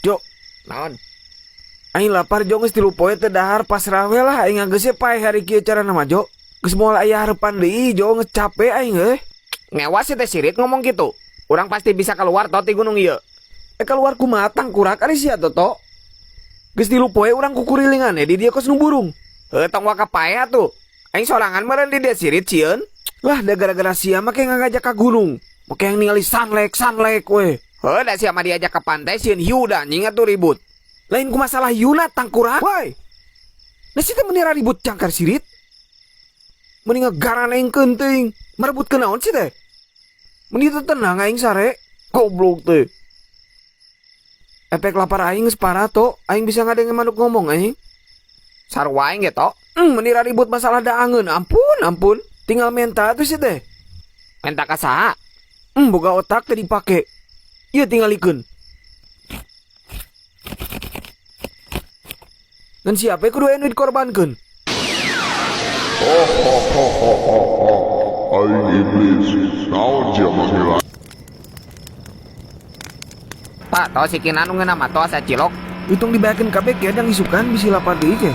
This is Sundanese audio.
Jo, Naon? Aing lapar, Jo. Geus 3 poe teu dahar, pasrah we lah aing. Geus paeh hari kieu carana mah, Jo. Geus moal aya harapan deui, Jo, geus capek aing euy. Ngewa sih teh sirit ngomong gitu. Urang pasti bisa keluar to ti gunung ieu. Eh, keluar kumaha, tangkurak ari sia, Toto? Geus 3 poe urang kukurilingan di dieu kos nu burung. Heuh, tong waka paeh atuh. Aing sorangan meureun di dieu, sirit sieun. Lah, da gara-gara sia make ngajak ka gunung. Make yang ningali sunlek sunlek we. Heuh, da sia mah diajak ke pantai sieun hiu da anjing atuh ribut. Lain ku masalah hiuna, tangkurak. Woi. Nah, sia teh meni ribut cangkar sirit. Mending ngegaran aing teuing. Merebut ke naon sih teh? Mending teu tenang aing sare. Goblok teh. Efek lapar aing geus parah, To. Aing bisa ngadenge manuk ngomong aing. Sarua aing ge, To. Meni ribut masalah daangeun. Ampun, ampun. Tinggal menta tuh sih teh. Menta ka saha? Boga otak teh dipake. Ieu tingalikeun. Ngan siapa kudu anu dikorbankeun? Aing iblis, naon sia manggil? Pak, to si Kinan nu ngeunah mah to asa cilok. Hitung dibayarkeun kabeh ke yang isukan bisi lapar deui ke.